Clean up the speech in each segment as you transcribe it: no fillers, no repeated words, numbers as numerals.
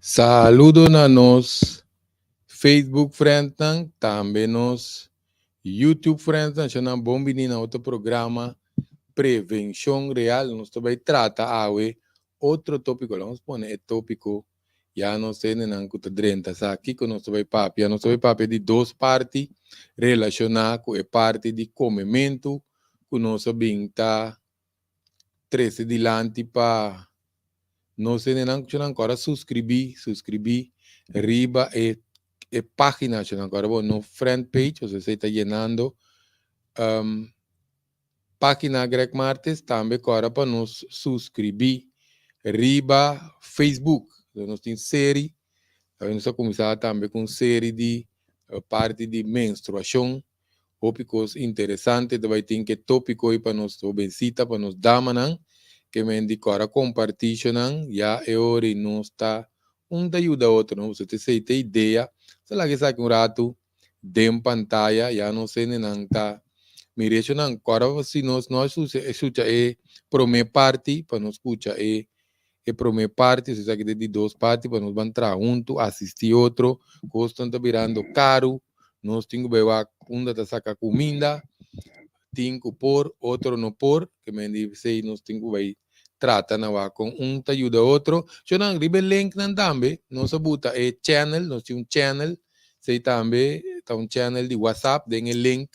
Saludo na nos Facebook friendnan, tambe nos YouTube friendsnan. Shonnan bon bini na otro programa Prevenshon Real. Nos ta bai trata awe otro tópiko. Laga nos pone e tópiko ya nos hendenan ku ta drenta sa kiko nos ta bai papia. Nos ta bai papia di dos parti relashoná ku e parti di komementu ku nos a bin ta trese dilanti pa nos hendenan ku nan kor a suskribí, suskribí riba e e página ku nan kor bo no friend page, pasobra esei ta yenando página Greg Martes, tambe kor pa nos suskribí riba Facebook. Nos tin seri, nos a kuminsá tambe ku un seri di parti di menstruashon. Hopi kos interesante ta bai tin ke topiko ei pa nos hobensita, pa nos damanan, ke men di kòrda kompartí shonan, ya e ora ei nos ta un ta yuda otro, no? Pasobra esei ta e idea. Sa laga esaki un ratu den pantaya, ya nos hendenan ta mira shonan. Kòrda si nos no a shucha e promé parti, pa nos skucha e e promé parti, esaki ta e di dos parti, pa nos ban traha huntu, asistí otro. Kosnan ta birando karu, nos tin ku bai wak unda ta saka kuminda, tin ku por, otro no por, ke men di p'esei nos tin ku bai trata na wak kon un ta yuda otro. Shownan, riba e linknan tambe nos a buta e channel, nos tin un channel, esei tambe ta un channel di WhatsApp, den e link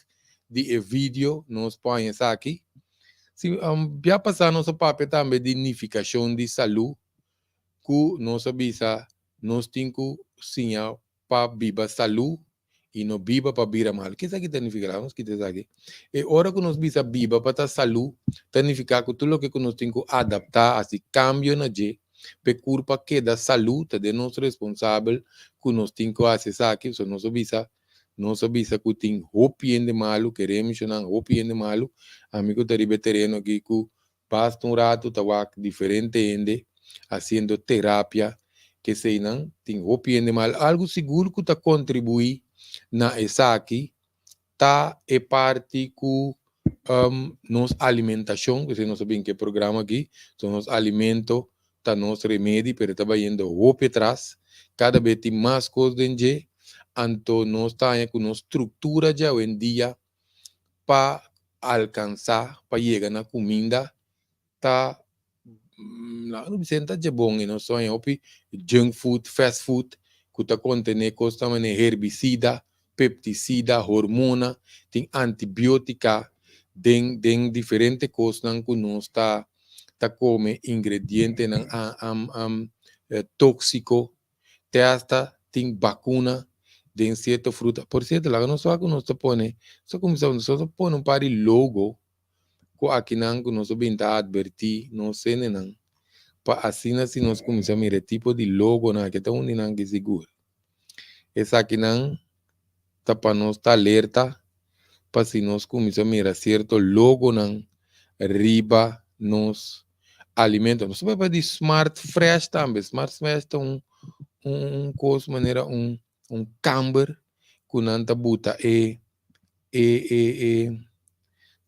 di e video nos por haña esaki. Si, bia pasá nos a papia tambe di nifikashon di salú, ku nos a bisa nos tin ku siña pa biba salú i no biba pa bira malu. Ke esaki ta nifiká? Laga nos kita esaki. E ora ku nos bisa biba pa ta salú, ta nifiká ku tur loke ku nos tin ku adaptá, hasi kambio na dje, pa e kurpa keda salú, ta den nos responsabel ku nos tin ku hasi esaki. So nos a bisa Nos a bisa ku tin hopi hende malu, kere menshonan hopi hende malu. Ami ku ta riba e tereno aki ku basta un ratu ta wak diferente hende hasiendo terapia keseinan, tin hopi hende malu. Algu sigur ku ta kontribuí na esaki ta e parti ku nos alimentashon, p'esei nos a bin ku e programa aki, so nos alimento ta nos remedi pero e ta bayendo hopi atras, kada bes tin mas kos den dje, anto nos ta haña ku nos struktura dje awendia pa alkansá, pa yega na kuminda ta laga no bisa ta dje bon, i nos ta haña hopi junk food, fast food ku ta kontené kosnan manera herbisida, peptisida, hormona, tin antibiotika den den diferente kosnan ku nos ta ta kome, ingredientenan tóksiko, te asta tin bakuna den sierto fruta. Por sierto, laga nos wak ku nos ta pone, nos a kuminsá, nos ta pone un par di logo ku akinan ku nos a bin ta atvertí nos hendenan pa asina si nos kuminsá mira e tipo di logonan aki ta un di nan ki sigur. Esakinan ta pa nos ta alerta pa si nos kuminsá mira sierto logonan riba nos alimento. Nos ta papia di Smart Fresh tambe. Smart Fresh ta un un kos manera un un kamber ku nan ta buta e e e e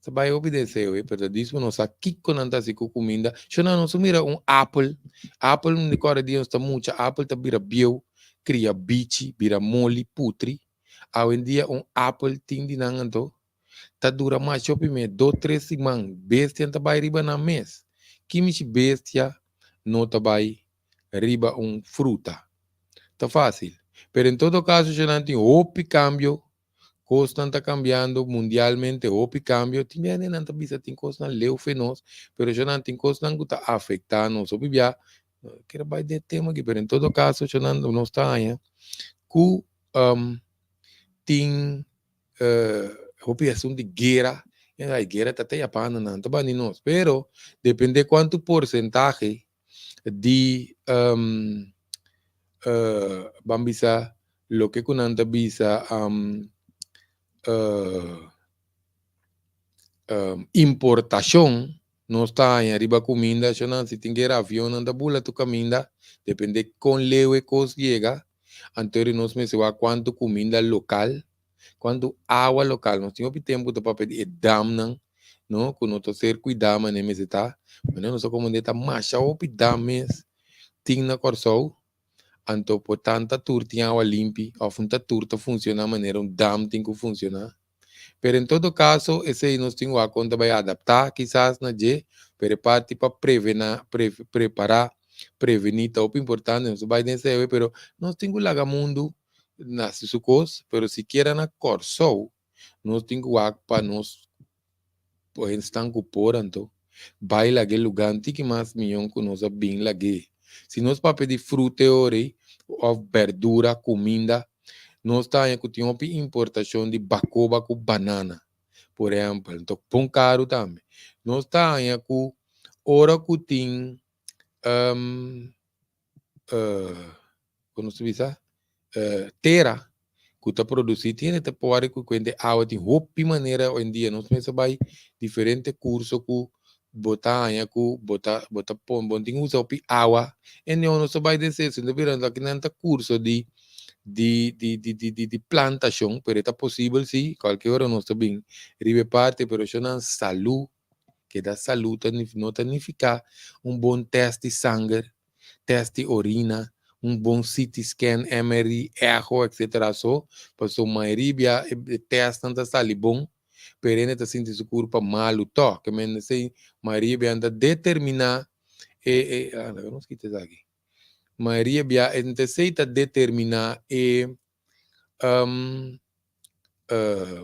ta bai hopi deseo e pero ta dispo no sa kiko nan ta hasi ku kuminda. Sho nan nos mira un apel, apel un di kòrda dia nos ta mucha apel ta bira bieu, kria bichi, bira moli, putri. Awendia un apel tin di nan anto ta dura masha hopi mes, dos tres siman bestianan ta bai riba nan mes. Kimishi bestia no ta bai riba un fruta? Ta fásil. Pero en todo kaso sho nan tin hopi kambio. Kosnan ta kambiando mundialmente, hopi kambio. Tin bia nan ta bisa tin kosnan leu fe nos, pero eshonan tin kosnan ku ta afektá nos. Hopi bia, no kere bai den e tema aki, pero en todo kaso eshonan nos ta haña ku tin hopi asuntu di guera. E guera ta ta yapando nan, ta bani nos. Pero depende kuantu porsentahe di ban bisa loke ku nan ta bisa importashon nos ta haña riba kuminda shonnan si tin guera avionnan ta bula tur kaminda depende kon leu e kos yega anto eri nos mester wak kuantu kuminda lokal kuantu awa lokal nos tin hopi tempu ta papia di e damnan no ku no ta ser kuidá manera mester ta manera nos ta komprende ta masha hopi dam mes tin na Kòrsou. Anto por tanta tur tin awa limpi òf un ta tur ta funshoná manera un dam tin ku funshoná. Pero en todo kaso esei nos tin wak kon ta bai adaptá kisas na dje, pero e parti pa prevená, pre, prepará, prevení ta hopi importante. Nos ta bai den esei awe, pero nos tin ku laga mundu nasi su kos, pero sikiera na Kòrsou nos tin ku wak pa nos esnan ku por anto bai laga e lugá un tiki mas mion ku nos a bin lag'é. Si nos papia di fruta e ora ei òf bèrdura, kuminda, nos ta haña ku tin hopi importashon di bakoba ku banana, por ehèmpel. Anto bon karu tambe. Nos ta haña ku ora ku tin kon nos ta bisa tera ku ta produsí tiene ta por ku kuente awa tin hopi manera oyendia nos mester bai diferente kurso ku bo ta haña ku bo ta bo ta pon bo tin usa hopi awa e no nos ta bai den seso no bira aki nan ta kurso di di di di di di di plantashon pero e ta posibel si kualke ora nos ta bin riba e parti pero eshonan salu Keda salú ta no ta nifiká un bon tèst di sanger, tèst di orina, un bon CT scan, MRI, echo etc. So, pasobra mayoria bia e tèstnan ta sali bon, pero hende ta sinti su kurpa malu tòg. Ke men esei mayoria bia nan ta determiná e e ah laga nos kita esaki. Mayoria bia esei ta determiná e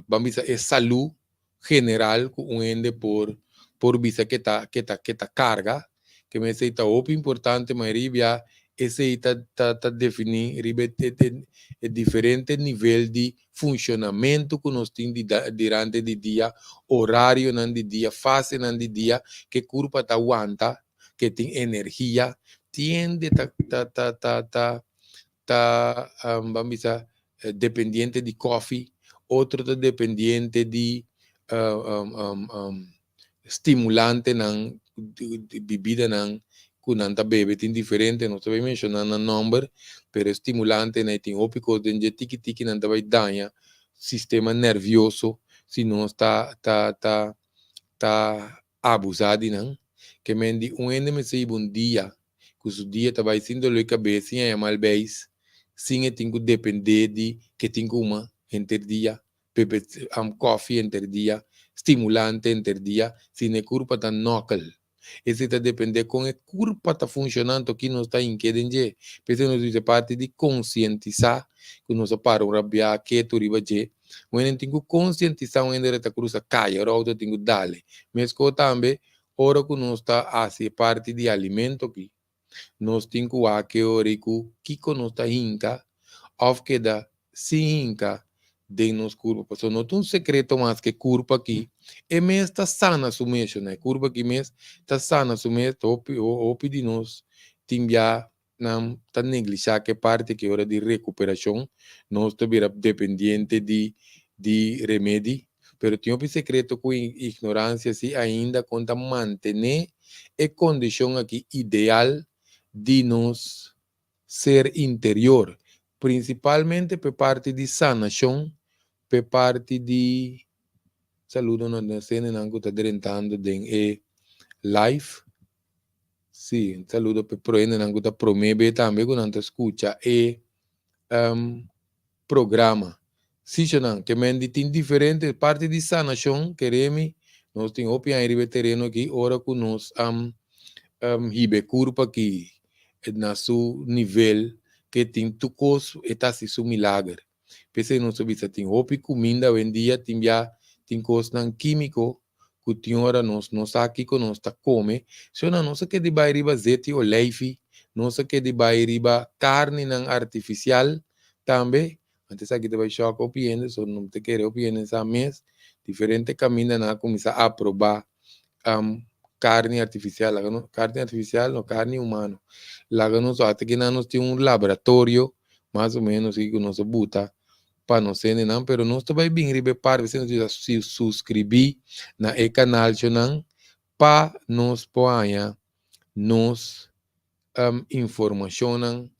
ban bisa e salú general ku un hende por por bisa ke ta ke ta ke ta karga ke men esei ta hopi importante mayoria bia esei ta ta ta definí riba e e e diferente nivel di funshonamentu ku nos tin di durante di dia orarionan di dia fasenan di dia ke kurpa ta wanta ke tin energia tiende ta ta ta ta ta ta ban bisa dependiente di kofi, otro ta dependiente di stimulantenan, bibidanan ku nan ta bebe, tin diferente, no ta bai menshoná nan nòmber, pero e stimulantenan ei tin hopi kos den dje, tiki tiki nan ta bai daña sistema nervioso si nos ta ta ta ta abusá di nan. Ke men di un hende mester hiba un dia ku su dia ta bai sin dolor di kabes, sin haña mal beis, sin e tin ku dependé di ke tin ku huma henter dia, bebe kòfi henter dia, stimulante henter dia, sino e kurpa ta nòkel. Esei ta dependé kon e kurpa ta funshoná, anto ki nos ta hink'é den dje. P'esei nos bisa parti di konsientisá ku nos a para un rabiá ketu riba dje. Un hende tin ku konsientisá un hende ora e ta krusa kaya, ora outo tin ku dale. Meskos tambe Ora ku nos ta hasi e parti di alimento aki, nos tin ku wak e ora i ku kiko nos ta hinka òf keda sin hinka den nos kurpa. Pasobra no ta un sekreto mas ku e kurpa aki e mes ta sana su mes. Shona, e kurpa aki mes ta sana su mes. Hopi hopi di nos tin bia nan ta neglishá ku e parti aki ora di rekuperashon nos ta bira dependiente di di remedi. Pero tin hopi sekreto ku ignoransia si ainda kon ta mantené e kondishon aki ideal di nos ser interior, prinsipalmente p'e parti di sanashon, p'e parti di saludo na nos hendenan ku ta drentando den e live. Sí, un saludo p'e prohendenan ku ta promé be tambe ku nan ta skucha e programa. Sí, shonan, ke men di tin diferente parti di sanashon, kere mi, nos tin hopi aña riba e tereno aki, ora ku nos hiba e kurpa aki na su nivel ke tin tur kos, e ta hasi su milager. P'esei nos ta bisa tin hopi kuminda awendia, tin bia tin kosnan kímiko ku tin ora nos no sa kiko nos ta kome. Sho nan nos a keda bai riba zeti oleifi, nos a keda bai riba karninan artifisial tambe. Anto esaki ta bai shòk hopi hende, so no ta kere hopi hende sa mes. Diferente kaminda nan a kuminsá aprobá karni artifisial, laga nos, karni artifisial no, karni humano. Laga nos wak kinan nos tin un laboratorio mas o menos ku nos a buta pa nos hendenan, pero nos ta bai bin riba e parti p'esei nos bisa si suskribí na e kanalchonan pa nos por haña nos informashonnan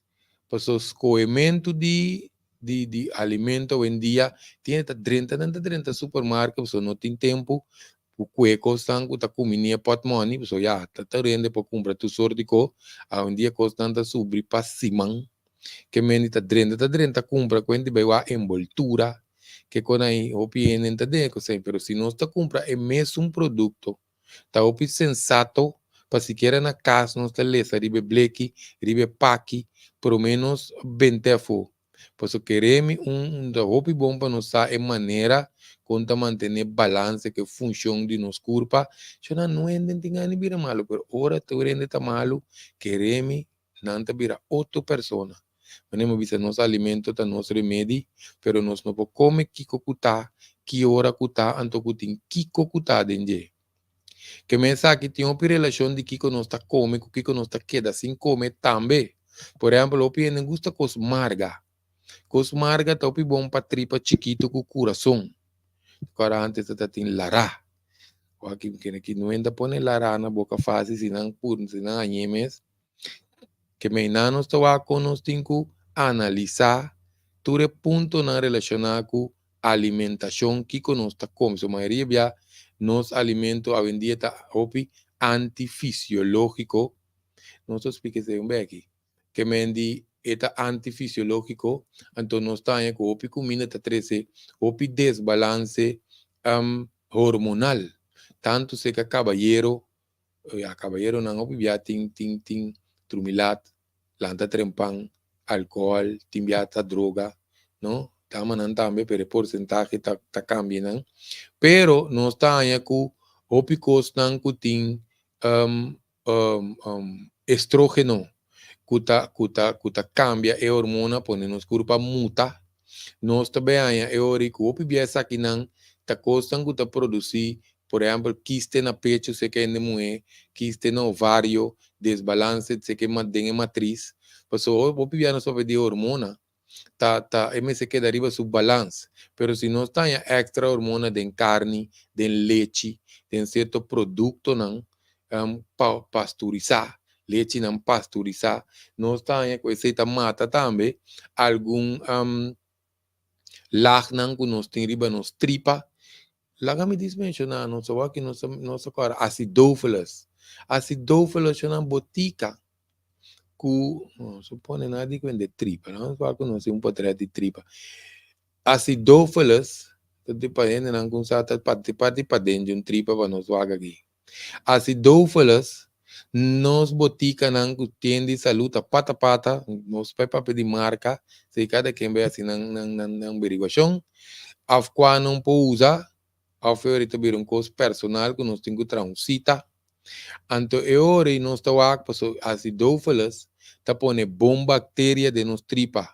pasobra skohementu di di di alimento awendia tin ta drenta nan ta drenta supermarket pasobra no tin tempu ku kue kosnan ku ta kuminia pòtmòni pasobra ya ta ta rende pa kumpra tur sort di kos awendia kosnan ta subri pa siman. Ke mende ta drenta ta drenta kumpra kuenta bai wak enboltura ke kon ai hopi hende ta den kosei pero si nos ta kumpra e mesun produkto ta hopi sensato pa sikiera na kas nos ta lesa riba e bleki riba e paki prome nos bente afo. Paso kere mi un ta hopi bon pa nos sa e manera kon ta mantene balanse ku e funshon di nos kurpa. Shona no hende tin gana di bira malu pero ora tur hende ta malu kere mi nan ta bira otro persona. Manera mi a bisa nos alimento ta nos remedi pero nos no por kome kiko ku ta, ki ora ku ta anto ku tin kiko ku ta den dje. Ke men esaki tin hopi relashon di kiko nos ta kome ku kiko nos ta keda sin kome tambe. Por ehèmpel hopi hende gusta kos marga. Kos marga ta hopi bon pa tripa chikitu ku kurason. Kòrda ántes ta tin lará. Wak ki no ta pone lará na boka fásil si nan pur si nan hañ'é mes. Ke meinan nos ta wak kon nos tin ku analisá tur e puntonan relashoná ku alimentashon, kiko nos ta kome. So mayoria bia nos alimento awendia ta hopi antifisiológiko. Nos ta splika esei un beki. Ke men di e ta antifisiológiko, anto nos ta haña ku hopi kuminda ta trese hopi desbalanse hormonal, tantu seka kabayero. Ya kabayeronan hopi bia tin tin tin trumilat, lanta trempan, alkohòl, tin bia ta droga, no? Damanan tambe pero e porsentahe ta ta kambia nan. Pero nos ta haña ku hopi kosnan ku tin estrogeno ku ta ku ta ku ta kambia e hormona pone nos kurpa muta. Nos ta bay haña e ora ku hopi bia esakinan ta kosnan ku ta produsí por ehèmpel kiste na pechu seka hende muhé, kiste na ovario, desbalanse seka den e matris. Pasobra hopi bia nos papia di hormona ta ta e mester keda riba su balans. Pero si nos ta haña extra hormona den karni, den lechi, den sierto produktonan pa pasturisá, lechinan pasturisá, nos ta haña ku esei ta mata tambe algun lagnan ku nos tin riba nos tripa. Laga mi dis menshoná nos awor aki nos nos ta kòrda acidophilus. Acidophilus shon nan botika ku no supone nan a di ku hende tripa no nos ku nos tin un potret di tripa. Acidophilus ta di pa hendenan ku sa ta parti parti paden di un tripa pa nos wak aki. Acidophilus nos botikanan ku tin di salú ta pata pata nos bai papia di marka si kada ken bai hasi nan nan nan nan beriguashon òf kua nan por usa òf e ora ta bira un kos personal ku nos tin ku traha un sita. Anto e ora ei nos ta wak pasobra acidophilus ta pone bon bakteria den nos tripa.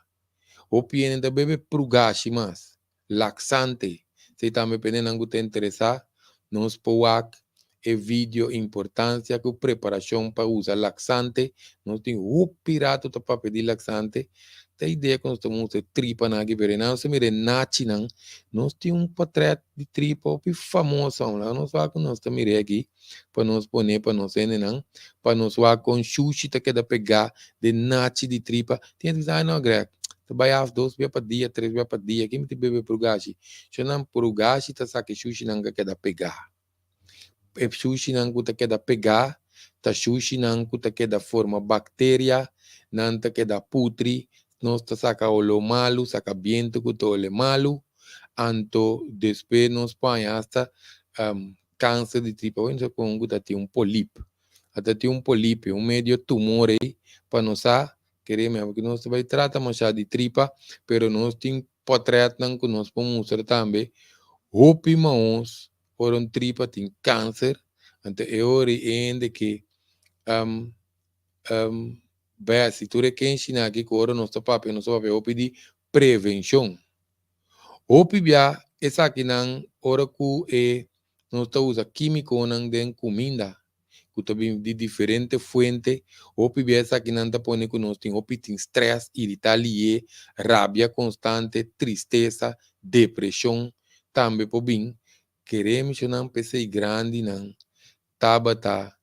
Hopi hende ta bebe prugashi mas, laksante. Esei tambe pa hendenan ku ta interesá, nos por wak e video Importansia ku preparashon pa usa laksante. Nos tin hopi rato ta papia di laksante. Ta idea ku nos ta mustra e tripanan aki, pero einan nos ta mira e nachinan. Nos tin un potrèt di tripa hopi famoso aun. Laga nos wak ku nos ta mir'é aki pa nos pone pa nos hendenan, pa nos wak kon shushi ta keda pegá den nachi di tripa. Tin hende ta bisa, ay no Greg, ta bai af dos bia pa dia, tres bia pa dia, kin mi ta bebe prugashi? Shonnan prugashi ta saka e shushinan ku a keda pegá. E shushinan ku ta keda pegá ta shushinan ku ta keda forma bakteria, nan ta keda putri, nos ta saka oló malu, saka bientu ku ta ole malu, anto despues nos por haña asta kanser di tripa. Bueno, sa kon ku ta tin un polip. A ta tin un polipe, un medio tumor ei, pa nos sa, kere mi ku nos ta bai trata masha di tripa, pero nos tin potretnan ku nos por mustra tambe hopi maos ora un tripa tin kanser, anto e ora ei e hende ke bai hasi tur e kenshinan aki ku ora nos ta papia, nos ta papia hopi di prevenshon. Hopi bia esakinan ora ku e nos ta usa kímikonan den kuminda ku ta bin di diferente fuente, hopi bia esakinan ta pone ku nos tin hopi tin strès, iritá lié, rabia konstante, tristesa, depreshon tambe por bin. Kere mishonan p'esei grandinan tabata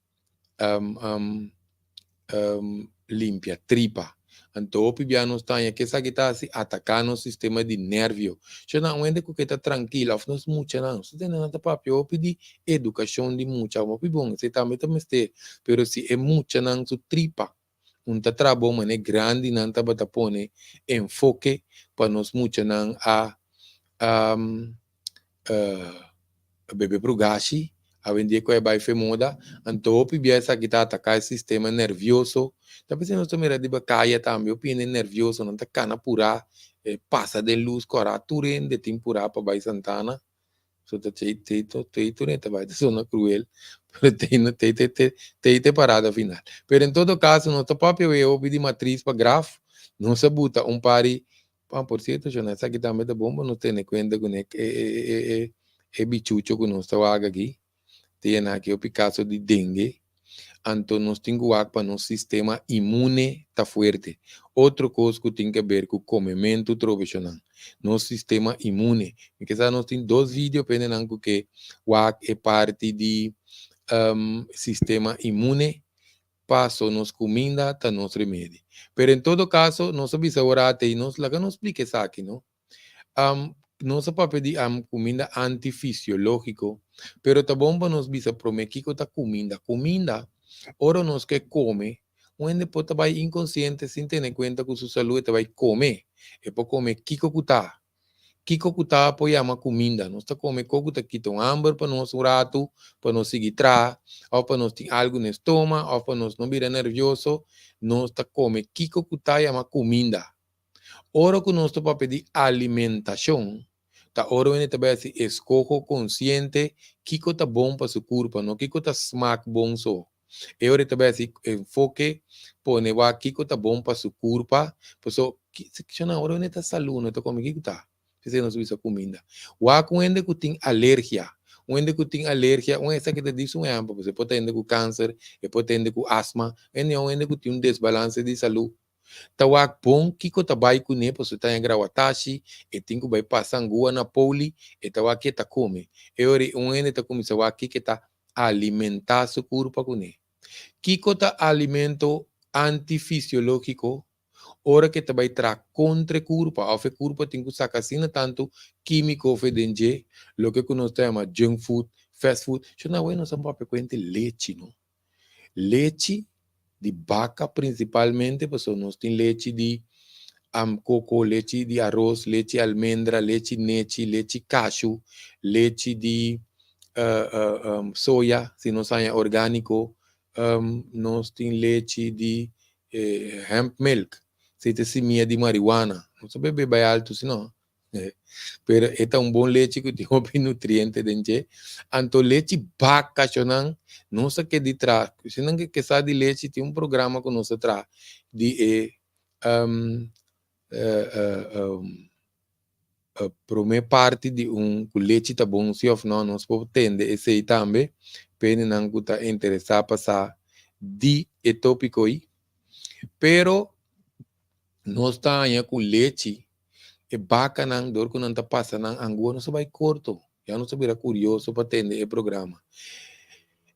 limpia tripa. Anto hopi bia nos ta haña ke esaki ta hasi ataká nos sistema di nervio. Shò nan un hende ku ke ta trankil òf nos muchanan, nos ta tende nan ta papia hopi di edukashon di mucha, hopi bon, esei tambe ta mester, pero si e muchanan su tripa. Un ta trabou mane grandinan tabata pone enfoke pa nos muchanan a bebe prugashi. Awendia ku e bai fe moda, anto hopi bia esaki ta ataká e sistema nervioso. Ta p'esei nos ta mira riba kaya tambe hopi hende nervioso, nan ta kana purá, pasa den lus kòrá, tur hende tin purá pa bai Santana. So ta tei tei tei tur hende ta bai, ta sona kruel, pero tei no tei tei tei tei ta e parada final. Pero en todo kaso nos ta papia wea hopi di matris pa graf, nos a buta un par di Ah, por cierto, Shona, esaki tambe ta bon pa nos tene cuenta cu e, e, e, e, e bichucho cu nos ta wak aki. Ta yena aki hopi caso di dengue. Anto nos tin cu wak pa nos sistema inmune ta fuerte. Otro cos cu tin que ber cu comemento trobe, Shonan. Nos sistema inmune. Mi ke sa nos tin dos video pendenan cu ke wak e parti di sistema inmune. Paso nos cuminda ta nos remedi. Pero en todo caso, nos a bisa ora ate y nos laga nos splica esaki, no? Nos a papia di cuminda antifisiologico, pero ta bon pa nos bisa prome kico ta cuminda. Cuminda, ora nos ke come, un hende por ta bay inconsciente sin tene cuenta cu su salud, e ta bay come. E por come kico cu ta. Kiko ku ta por yama kuminda? Nos ta kome ko ku ta kita un hamber pa nos un ratu, pa nos sigui traha, òf pa nos tin algu na e stoma, òf pa nos no bira nervioso. Nos ta kome kiko ku ta yama kuminda. Ora ku nos ta papia di alimentashon, ta ora wende ta bai hasi eskoho konsiente kiko ta bon pa su kurpa, no kiko ta smak bon so. E ora e ta bai hasi enfoke pone wak kiko ta bon pa su kurpa, paso shona ora hende ta salu no ta kome kiko ta, p'esei nos bisa kuminda. Wak un hende ku tin alergia, un hende ku tin alergia, un esaki ta disa un ehèmpel, pasobra e por ta hende ku kanser, e por ta hende ku asma, un hende ku tin un desbalanse di salu, ta wak bon kiko ta bai kuné pasobra e ta haña grawatashi, e tin ku bai pasa angua na poli, e ta wak ke ta kome. E ora un hende ta kuminsá wak kiko e ta alimentá su kurpa kuné. Kiko ta alimento antifisiológiko? Ora ku e ta bai traha kontra e kurpa òf e kurpa tin ku saka asina tantu kímiko for den dje, loke ku nos ta yama junk food, fast food. Shon awe nos a papia kuente lechi no. Lechi di baka prinsipalmente pasobra nos tin lechi di koko, lechi di aros, lechi almendra, lechi nechi, lechi kashu, lechi di soya si nos haña orgániko, nos tin lechi di hemp milk, esei ta simia di marihuana, nos ta bebe bai altu si no. Pero e ta un bon lechi ku tin hopi nutriente den dje. Anto lechi baka shonnan nos a ke di traha. Si nan ke sa di lechi tin un programa ku nos a traha di e prome parti di un ku lechi ta bon si òf no. Nos por tende esei tambe pa hendenan ku ta interesá pa sa di e tópiko ei. Pero nos ta haña ku lechi e bakanan dor ku nan ta pasa nan angua nos a bai korto, ya nos a bira kurioso pa tende e programa.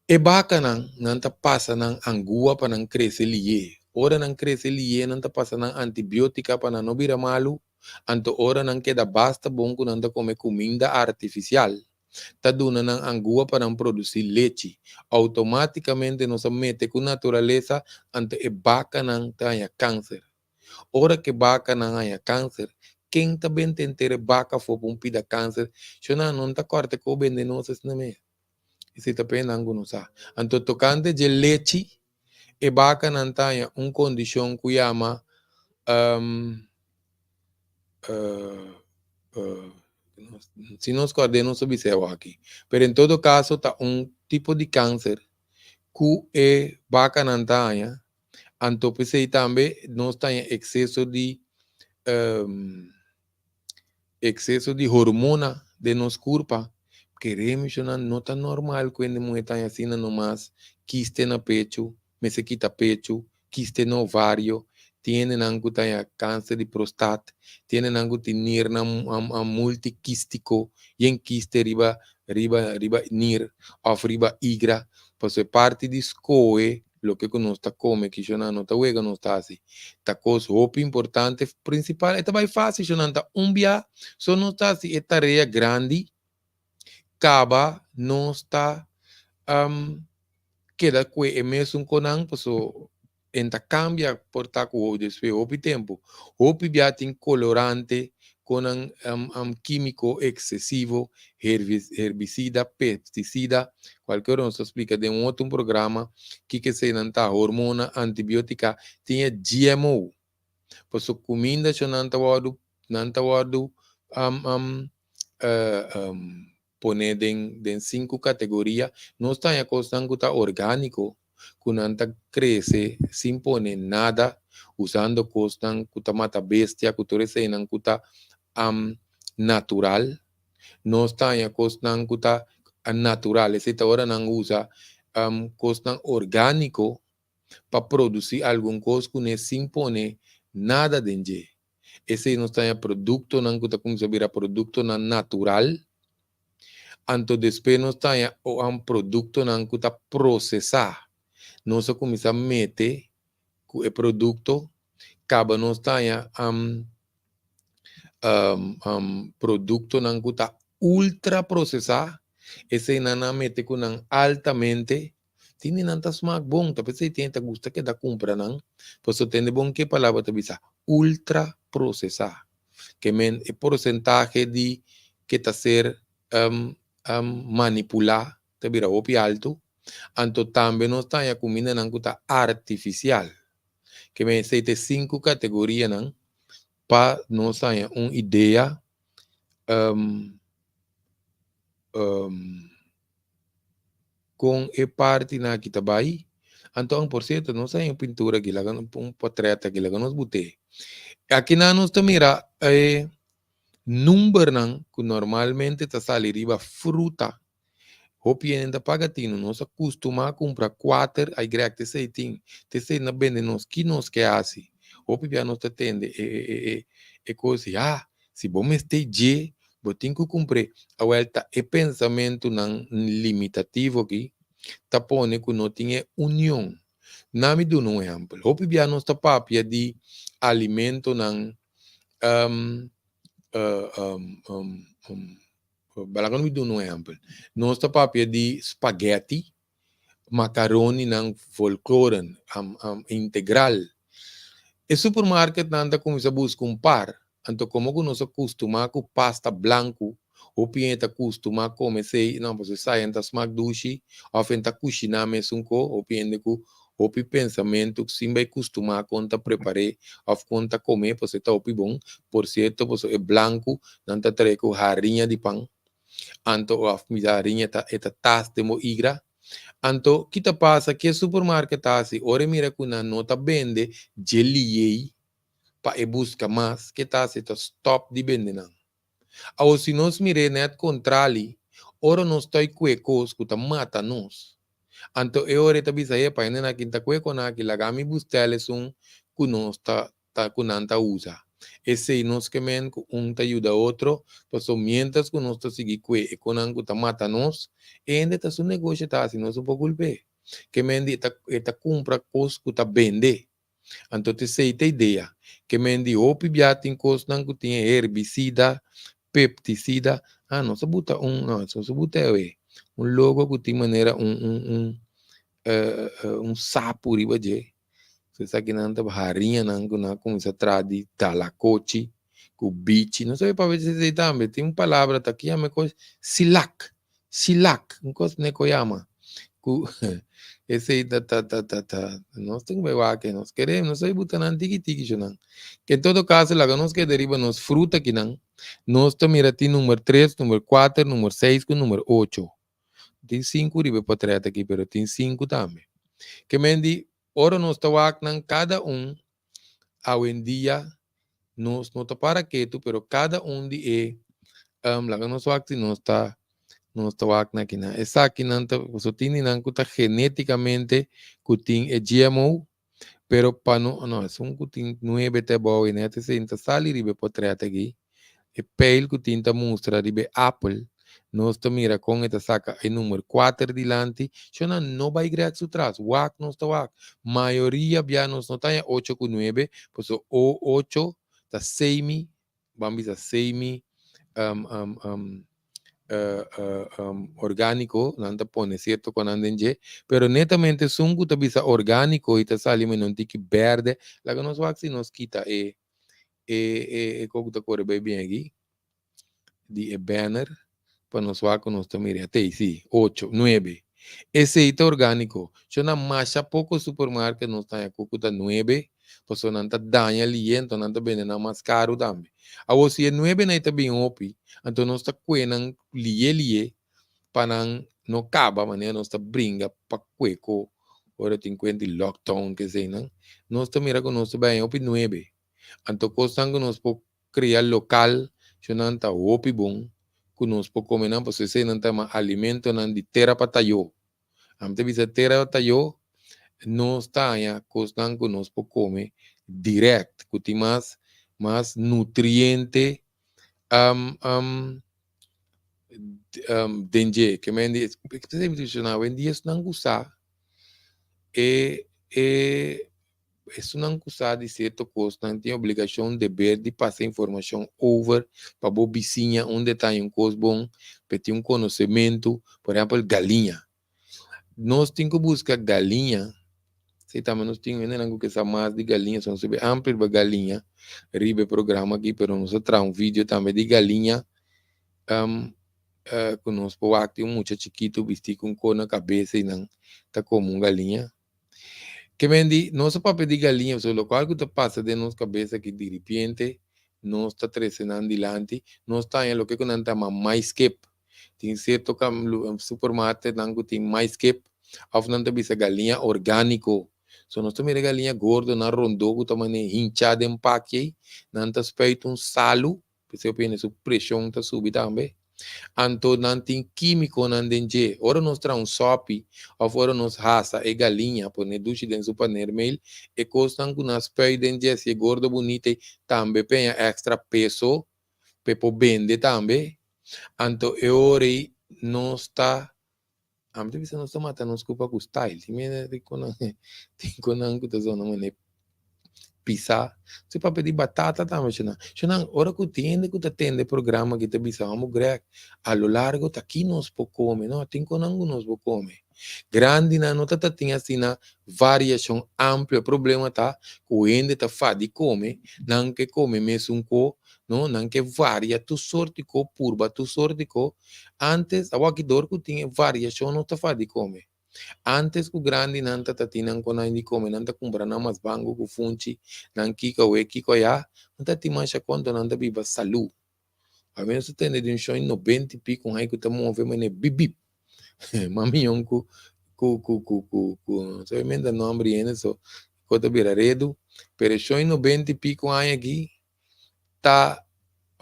E bakanan nan ta pasa nan angua pa nan krese liye, ora nan krese liye nan ta pasa nan antibiotika pa nan no bira malu, anto ora nan keda basta bon ku nan ta kome kuminda artifisial ta duna nan angua pa nan produsi lechi, outomatikamente nos a mete ku naturalesa anto e bakanan ta haña kanser. Ora ke bakanan haña kanser, ken ta benta henter e baka afó pa un pida kanser? Shona, no ta kòrta ku bende nos asina mes. Esei ta p'e nan ku no sa. Anto tokante dje lechi, e bakanan ta haña un kondishon ku yama si nos kòrd'é nos ta bisa e awaki. Pero en todo kaso ta un tipo di kanser ku e bakanan ta haña. Anto p'esei tambe nos ta haña ekseso di ekseso di hormona den nos kurpa. Kere mishona no ta normal ku hende muhé ta haña asina nomas kiste na pechu, mester kita pechu, kiste na ovario, tin hendenan ku ta haña kanser di prostat, tin hendenan ku tin nirnan multikístiko, yen kiste riba riba riba nir òf riba igra, pasobra e parti di skohe Loke ku nos ta kome kishonan no ta wega nos ta hasi. Ta kos hopi importante, prinsipal e ta bai fásil shonan ta un bia so nos ta hasi e tarea grandi kaba nos ta keda kue e mesun konan paso. En ta cambia por ta cu despues hopi tempo. Hopi bia tin colorante con nan quimico excesivo, herbicida, pesticida, cualkier nos ta splica den un otro programa kico eseynan ta, hormona, antibiotica, tin e GMO. Pasobra cuminda cu nan ta wordo nan ta wordo pone den sinku kategoria. Nos ta haña kosnan ku ta orgániko, ku nan ta krese sin pone nada, usando kosnan ku ta mata bestia, ku tur eseinan ku ta natural. Nos ta haña kosnan ku ta natural, esei ta ora nan usa kosnan orgániko pa produsí algun kos kuné sin pone nada den dje. Esei nos ta haña produktonan ku ta kuminsá bira produktonan natural. Anto despues nos ta haña produktonan ku ta prosesá. Nos a kuminsá mete ku e produkto, kaba nos ta haña produktonan ku ta ultra prosesá. Eseinan nan a mete ku nan altamente. Tin di nan ta smak bon, ta p'esei tin e ta gusta keda kumpra nan, pasobra tende bon ke palabra ta bisa, ultra prosesá. Ke men e porsentahe di ke ta ser manipulá ta bira hopi altu. Anto tambe nos ta haña kumindanan ku ta artifisial. Ke men esei ta e sinku kategorianan pa nos haña un idea Kon e partinan aki ta bai. Anto, por sierto, nos a haña un pintura aki, laga un portret aki, laga nos but'é. Akinan nos ta mira e numbernan ku normalmente ta sali riba fruta. Hopi hende ta paga tinu, nos a kustumá kumpra kuater, ai Greg, ta esei tin, ta esei na bende nos, ki nos ke hasi? Hopi bia nos ta tende e e e e kos di, ah, Si bo mester dje, bo tin ku kumpr'é. Awel, ta e pensamentunan limitativo aki ta pone ku no tin e union. Na mi duna un ehèmpel. Hopi bia nos ta papia di alimentonan, balaga mi duna un ehèmpel. Nos ta papia di spaghetti, macaroninan volkoren, integral. E supermarketnan ta kuminsá buska un par, anto komo ku nos a kustumá ku pasta blanku, hopi hende ta kustumá kome esei, no, pasobra esei ta smak dushi, òf hende ta kushiná mesun ko, hopi hende ku hopi pensamentu sin bai kustumá kon ta prepar'é òf kon ta kom'é, pasobra e ta hopi bon. Por sierto, pasobra e blanku nan ta trae ku hariña di pan. Anto of mi ta riña ta e ta tas den bo igra. Anto ki ta pasa ke supermarket ta hasi ora e mira ku nan no ta bende dje liei pa e buska mas ke ta hasi ta stop di bende nan. Awor si nos mir'é net kontrali ora nos toi kue kos ku ta mata nos anto e ora e ta bisa epa hende nan aki ta kue kon aki laga mi bustel esun ku nos ta ta ku nan ta usa. Esei nos ke men ku un ta yuda otro, paso mientras ku nos ta sigui kue e konan ku ta mata nos, e hende ta su negoshi ta hasi, nos no por kulp'é. Ke men di e ta e ta kumpra kos ku ta bende. Anto ta esei ta idea. Ke men di hopi bia tin kosnan ku tin e herbisida, peptisida, ah nos a buta un, no nos a buta awe, un logo ku tin manera un un un un sapu riba dje. So esakinan ta hariñanan ku nan a kuminsá traha di dalakochi ku bichi. No sabi papia di esei tambe. Tin un palabra ta ki yama e kos silak, silak, un kos ne ku yama. Ku esei ta ta ta ta ta nos tin ku bai wak nos kere nos sabi buta nan tiki tiki sho nan. Ke en todo kaso laga nos keda riba nos fruta kinan. Nos ta mira tin number tres, number kuater, number seis ku number ocho. Tin sinku riba e potret aki, pero tin sinku tambe. Ke men di, ora nos ta wak nan kada un, awendia nos no ta para ketu, pero kada un di e, laga nos wak si nos ta, nos ta wak nan akinan. Esakinan ta, pasobra tin di nan ku ta genetikamente ku tin e GMO, pero pa no, no, esun ku tin nuebe ta abou i net esei ta sali riba e potret aki. E pijl ku tin ta mustra riba e apel, nos ta mira kon e ta saka e number kuater dilanti, shona no bai grek su tras, wak nos ta wak. Mayoria bia nos no ta haña ocho ku nuebe, pasobra o ocho ta semi, ban bisa semi. orgániko, nan ta pone sierto konan den dje, pero netamente esun ku ta bisa orgániko i ta sali mene un tiki bèrdè, laga nos wak si nos kita e e e kos ku ta kore bai bien aki di e banner pa nos wak ku nos ta mira. Atei si, ocho, nuebe. Esei ta orgániko. Sho na masha poko supermarket nos ta haña ku ku ta nuebe, pasobra nan ta daña lié, anto nan ta bende nan mas karu tambe. Awor si e nuebenan ei ta bin hopi, anto nos ta kue nan lié lié pa nan no kaba, manera nos ta bringa pa kue ko ora tin kuenta di lockdown keseinan, nos ta mira ku nos ta bai haña hopi nuebe. Anto kosnan ku nos por kria lokal, sho nan ta hopi bon ku nos por kome nan, pasobra eseinan ta yama alimentonan di tera pa tayó. Ami ta bisa tera tayó, nos ta haña kosnan ku nos por kome dirèkt, ku tin mas mas nutriente den dje. Ke men di, awendia esnan ku sa e e Esunnan ku sa di sierto kosnan tin obligashon, deber di pasa informashon over pa bo bisiña unda e ta haña un kos bon, pa e tin un konosementu, por ehèmpel galiña. Nos tin ku buska galiña, si tambe nos tin hendenan ku ke sa mas di galiña, so nos ta amplio riba galiña riba e programa aki, pero nos a traha un video tambe di galiña ku nos por wak tin un mucha chikitu bisti ku un kos na kabes ei nan ta kome un galiña. Ke men di, nos a papia di galiña, pasobra lokual ku ta pasa den nos kabes aki diripiente nos ta trese nan dilanti, nos ta haña loke ku nan ta yama maiskep. Tin sierto supermarketnan ku tin maiskep òf nan ta bisa galiña orgániko. So nos ta mira e galiña gordo nan rondó ku ta manera hinchá den paki ei, nan ta spuit un salu. P'esei hopi hende su preshon ta subi tambe. Anto nan tin kímikonan den dje. Ora nos traha un sòpi òf ora nos hasa e galiña, pone dushi den su panermeel, e kosnan ku nan spùit den dje hasié gordo bunita ei tambe peña èkstra peso p'e por bende tambe. Anto e ora ei nos ta, ami ta bisa nos ta mata nos kupa ku style. Tin mene rikonan, tin konan ku ta zona manera pisá. Si papia di batata tambe shona. Shona, ora ku tin hende ku ta tende e programa aki ta bisa, Amo Greg, a lo largo ta ki nos por kome? No, tin konan ku nos por kome. Grandinan no ta ta tin asina variashon amplio. E problema ta ku hende ta fadi kome, nan ke kome mesun ko, no, nan ke varia tur sorti ko, purba tur sorti ko. Antes, awor aki dor ku tin e variashon nos ta fadi kome. Antes ku grandinan ta ta tin nan konai di kome, nan ta kumpra nan mas bangu ku funchi, nan kiko awe, kiko aya, nan ta tin masha konto, nan ta biba salu. Awe nos ta tende di un shon nobenta i piko un hai ku ta move manera bip bip. Mas miyon ku ku ku ku ku ku no sabi menta nomber di hende so ko ta bira redu, pero e shon nobenta i piko aña aki ta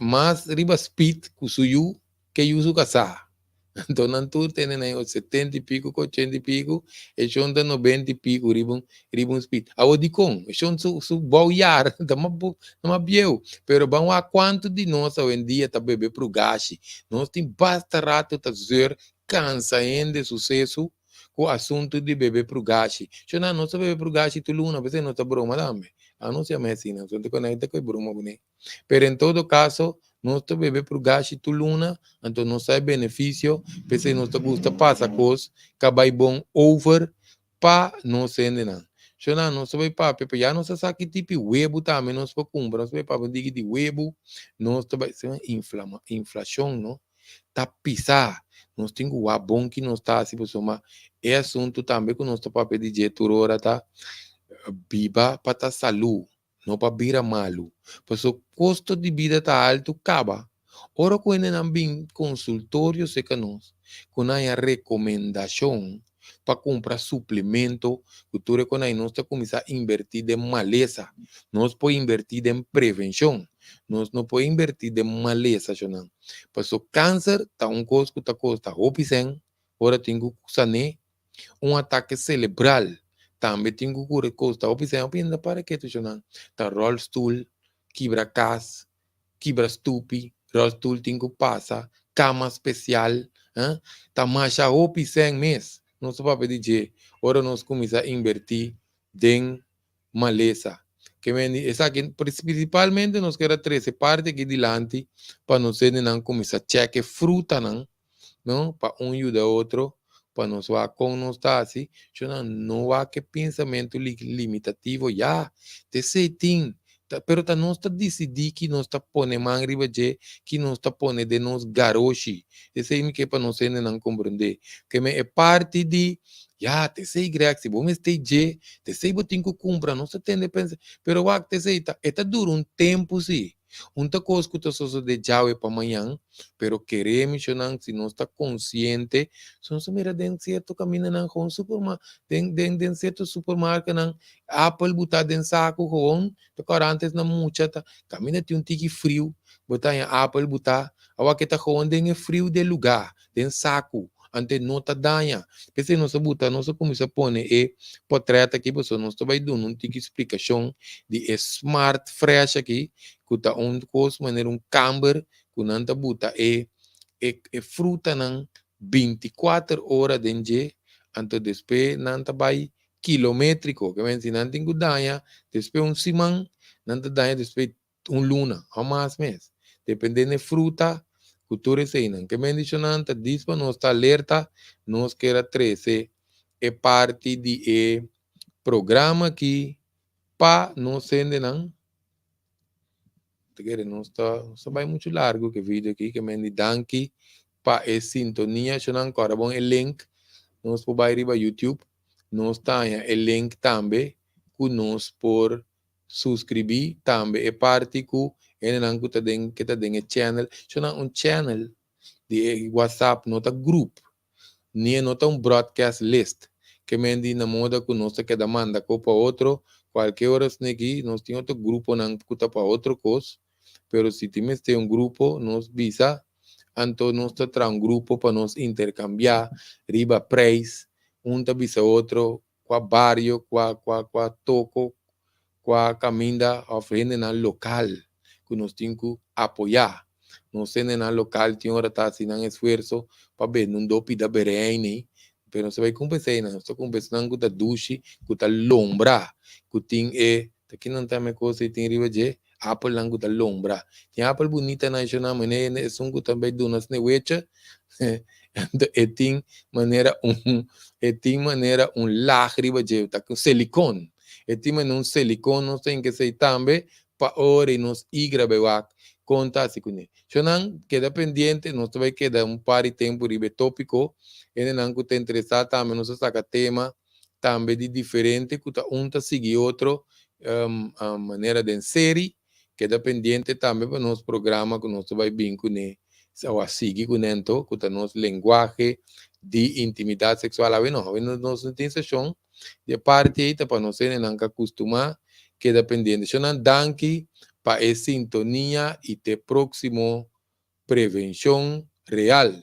mas riba speed ku su yu ke yu su kasá. Anto nan tur tene na e setenta i piku ku ochenta i piku, e shon ta nobenta i piku riba un riba un speed. Awor dikon? E shon su su bou yar ta mas bu ta mas bieu. Pero ban wak kuantu di nos awendia ta bebe prugashi. Nos tin basta ratu ta zeur kansa hende susesu ku asuntu di bebe prugashi. Shon nos ta bebe prugashi tur luna, p'esei nos ta broma tambe. Anos yama asina, nos ta konekta ku e broma kuné. Pero en todo caso, nos ta bebe prugashi tur luna, anto nos sa e beneficio, p'esei nos ta gusta pasa cos ka bai bon over pa nos hendenan. Shona, nos ta bai papia, pero ya nos ta sa ki tipo di webu tambe nos por cumpra, nos ta bai papia un diki di webu, nos ta bai, inflama, inflacion no ta pisa, nos tin cu wak bon ki nos ta haci pasobra e asunto tambe cu nos ta papia di dje tur ora ta biba pa ta salu. No pa bira malu. Paso kosto di bida ta altu kaba. Ora ku hendenan bin konsultorio serka nos ku nan haña rekomendashon pa kumpra suplemento ku tur e konai nos ta kuminsá inbertí den malesa. Nos por inbertí den prevenshon. Nos no por inbertí den malesa shonnan. Paso kanser ta un kos ku ta kosta hopi sèn ora tin ku san'é. Un atake selebral tambe tin ku kure kosta hopi sèn. Hopi hende ta para ketu shonnan. Ta ròlstul, kibra kas, kibra stupi, ròlstul tin ku pasa, kama spesial, ta masha hopi sèn mes. Nos ta papia di dje ora nos kuminsá inbertí den malesa. Ke men di esaki prinsipalmente nos kier a trese parti aki dilanti pa nos hendenan kuminsá chèk e frutanan. No, pa un yuda otro, pa nos wak kon nos ta hasi, shona no wak e pensamentu limitativo ya, ta esei tin, ta pero ta nos ta disidí ki nos ta pone man riba dje, ki nos ta pone den nos garoshi, esei mi ke pa nos hendenan komprendé, ke men e parti di ya ta esei Greg si bo mester dje, ta esei bo tin ku kumpra, nos ta tende pensa, pero wak ta esei ta e ta dura un tempu si. Un ta kos ku ta sosodé djawe pa mañan, pero keré misionan si nos ta konsiente, si nos ta mira den sierto kamindanan gewoon superma den den den sierto supermarketnan apel butá den saku gewoon ta kòrda antes nan mucha ta kaminda tin un tiki friu bo ta haña apel butá awor ke ta gewoon den e friu di e lugá den saku ante no ta daña. P'esei nos a buta, nos a kuminsá pone e potrèt aki pasobra nos ta bai duna un tiki splikashon di e Smart Fresh aki ku ta un kos manera un kamber ku nan ta buta e e e frutanan 24 ora den dje anto despues nan ta bai kilometriko ke men si nan tin ku daña despues un siman nan ta daña despues un luna o mas mes, depende n'e fruta ku tur eseinan. Ke bendishonnan ta dis pa nos ta alerta, nos kier a trese e parti di e programa aki pa nos hendenan. Ta kere nos ta nos ta bai muchu largu ku e video aki, ke men di danki pa e sintonia. Shonnan kòrda bon e link, nos por bai riba YouTube, nos ta haña e link tambe ku nos por Suscribí tambe e parti ku hendenan ku ta den ke ta den e channel. Shona un channel di e WhatsApp no ta group ni e no ta un broadcast list. Ke men di na moda ku nos ta keda manda ko pa otro kualke ora sneki nos tin otro gruponan ku ta pa otro kos pero si tin mester un grupo nos bisa anto nos ta traha un grupo pa nos interkambiá riba prijs un ta bisa otro kua bario, kua kua kua toko, kua kaminda òf hendenan lokal ku nos tin ku apoyá. Nos hendenan lokal tin ora ta hasi nan esfuerso pa bende un do pida bereini, pero nos ta bai kumpensá einan, nos ta kumpensá nan ku ta dushi, ku ta lombra, ku tin e, ta kinan ta e kos ei tin riba dje? Apelnan ku ta lombra. Tin apel bunita na shona manera esun ku ta bai duna sneeuwwitje anto e tin manera un e tin manera un lag riba dje ta ku silicon. E tin manera un silicon nos tin ke tambe pa ora nos igra bai wak kon ta hasi kuné. Shonnan keda pendiente nos ta bai keda un par di tempu riba e topiko. Hendenan ku ta interesá tambe nos a saka tema tambe di diferente ku ta un ta sigui otro manera den seri. Keda pendiente tambe pa nos programa ku nos ta bai bin kuné o a sigui kuné anto ku ta nos lenguahe di intimidat seksual. Awe no, awe nos no tin seshon di e parti ei ta pa nos hendenan ka kustumá keda pendiente. Shonnan danki pa e sintonia i te próksimo Prevenshon Real.